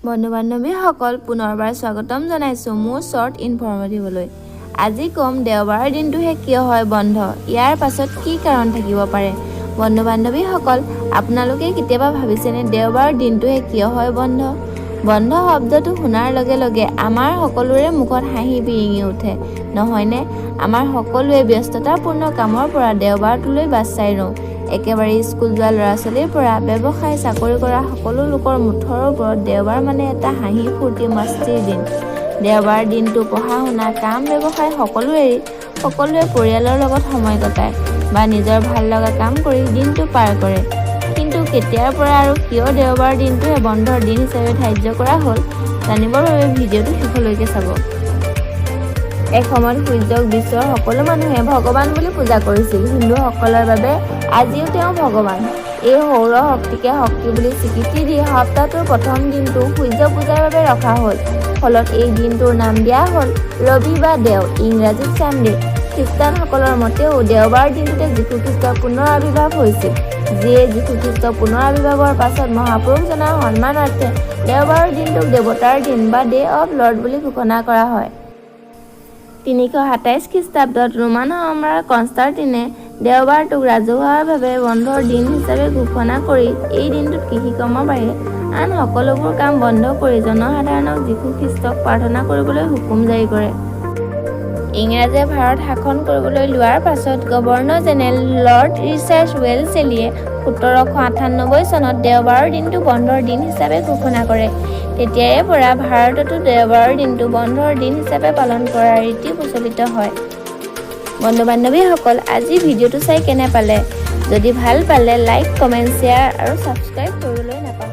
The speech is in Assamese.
বন্ধু বান্ধৱীসকল, পুনৰবাৰ স্বাগতম জনাইছোঁ মোৰ শ্বৰ্ট ইনফৰ্মেটিভলৈ। আজি ক'ম দেওবাৰৰ দিনটোহে কিয় হয় বন্ধ, ইয়াৰ পাছত কি কাৰণ থাকিব পাৰে। বন্ধু বান্ধৱীসকল, আপোনালোকে কেতিয়াবা ভাবিছেনে দেওবাৰৰ দিনটোহে কিয় হয় বন্ধ? বন্ধ শব্দটো শুনাৰ লগে লগে আমাৰ সকলোৰে মুখত হাঁহি বিৰিঙি উঠে, নহয়নে? আমাৰ সকলোৱে ব্যস্ততাপূৰ্ণ কামৰ পৰা দেওবাৰটোলৈ বাট চাই ৰওঁ। একেবাৰে স্কুল যোৱা ল'ৰা ছোৱালীৰ পৰা ব্যৱসায়, চাকৰি কৰা সকলো লোকৰ মুঠৰ ওপৰত দেওবাৰ মানে এটা হাঁহি ফূৰ্তি মস্তিৰ দিন। দেওবাৰ দিনটো পঢ়া শুনা, কাম, ব্যৱসায় সকলো এৰি সকলোৱে পৰিয়ালৰ লগত সময় কটায় বা নিজৰ ভাল লগা কাম কৰি দিনটো পাৰ কৰে। কিন্তু কেতিয়াৰ পৰা আৰু কিয় দেওবাৰ দিনটোহে বন্ধৰ দিন হিচাপে ধাৰ্য কৰা হ'ল, জানিবৰ বাবে ভিডিঅ'টো শেষলৈকে চাব। এসময়ত সূৰ্যক বিশ্বৰ সকলো মানুহে ভগৱান বুলি পূজা কৰিছিল। হিন্দুসকলৰ বাবে আজিও তেওঁ ভগৱান। এই সৌৰ শক্তিকে শক্তি বুলি স্বীকৃতি দি সপ্তাহটোৰ প্ৰথম দিনটো সূৰ্য পূজাৰ বাবে ৰখা হ'ল। ফলত এই দিনটোৰ নাম দিয়া হ'ল ৰবি বা দেও, ইংৰাজীত ছানডে। খ্ৰীষ্টানসকলৰ মতেও দেওবাৰ দিনটোতে যীশুখ্ৰীষ্টৰ পুনৰ আৱিৰ্ভাৱ হৈছিল। যিয়ে যীশুখ্ৰীষ্ট পুনৰ আৱিৰ্ভাৱৰ পাছত মহাপুৰুষজনাৰ সন্মানাৰ্থে দেওবাৰৰ দিনটোক দেৱতাৰ দিন বা ডে অফ লৰ্ড বুলি ঘোষণা কৰা হয়। 327 খ্ৰীষ্টাব্দত ৰোমান সম্ৰাট কনষ্টাণ্টিনে দেওবাৰটোক ৰাজহুৱাভাৱে বন্ধৰ দিন হিচাপে ঘোষণা কৰি এই দিনটোত কৃষিকৰ্মৰ বাহিৰে আন সকলোবোৰ কাম বন্ধ কৰি জনসাধাৰণক যীশুখ্ৰীষ্টক প্ৰাৰ্থনা কৰিবলৈ হুকুম জাৰি কৰে। ইংৰাজে ভাৰত শাসন কৰিবলৈ লোৱাৰ পাছত গভৰ্ণৰ জেনেৰেল লৰ্ড ৰিচাৰ্ড ৱেলছেলিয়ে 1798 চনত দেওবাৰৰ দিনটো বন্ধৰ দিন হিচাপে ঘোষণা কৰে। তেতিয়াৰে পৰা ভাৰততো দেওবাৰৰ দিনটো বন্ধৰ দিন হিচাপে পালন কৰাৰ ৰীতি প্ৰচলিত হয়। বন্ধু বান্ধৱীসকল, আজি ভিডিঅ'টো চাই কেনে পালে? যদি ভাল পালে লাইক, কমেণ্ট, শ্বেয়াৰ আৰু ছাবস্ক্ৰাইব কৰিবলৈ নাপাহৰিব।